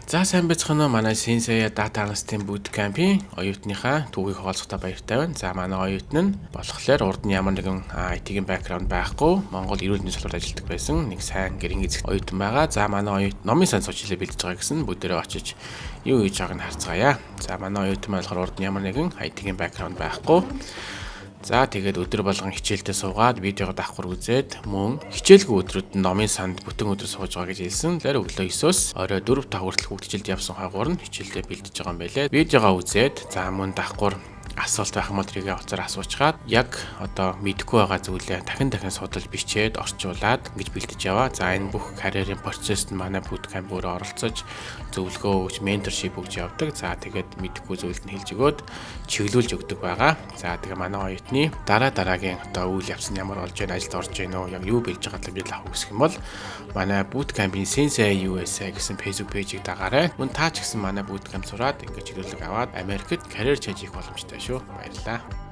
За, сайн байцгаана уу, манай Sensei Data Analyst-ийн Bootcamp-ийн оюутныхаа түүхийг хуваалцахдаа баяртай байна. За, манай оюутан нь болохоор урд нь ямар нэгэн IT-ийн background байхгүй, Монгол эрүүл мэндийн салбарт ажилладаг байсан нэг сайн гэрийн эзэгт оюутан байгаа. За, манай оюут номын сан сууж хичээлээ бэлдэж байгаа гэсэн, бүгдээрээ очиж юу хийж байгааг нь харцгаая. За, манай оюутан болохоор урд нь ямар нэгэн IT-ийн background байхгүй. За, тэгээд өдөр болгон хичээлдээ суугаад, видеого давхар үзээд, мөн хичээлгүй өдрүүд нь номын санд бүтэн өдөр сууж байгаа гэж хэлсэн. Тэгэхээр өглөө 9-өөс орой 4 5 хүртэл бүгд хичээлд явсан хойгуур нь хичээлдээ бэлдэж байгаа юм байлээ. Видеого үзээд, за мөн давхар асуулт байх юм бол тэрийг утсаар асуучгаад, яг одоо мэдэхгүй байгаа зүйлээ дахин дахин судалж, бичээд, орчуулад ингэж бэлдэж яваа. За, энэ бүх карьерийн процесст нь манай bootcamp өөрөө оролцож, зөвлөгөө өгч, mentorship өгч явдаг. За, тэгээд мэдэхгүй зүйлд нь хэлж өгөөд, чиглүүлж өгдөг байгаа. За, тэгээ манай оюутны дараа дараагийн одоо үйл явц нь ямар болж байна, ажилд орж байна уу, яг юу бэлдэж байгаа талаар авах хүсэх юм бол манай bootcamp-ийн Sensei USA гэсэн Facebook page-ийг дагаарай. Мөн та ч гэсэн манай bootcamp сураад, ингэж чиглүүлэг аваад Америкт карьер change хийх боломжтой шүү. Баярлалаа.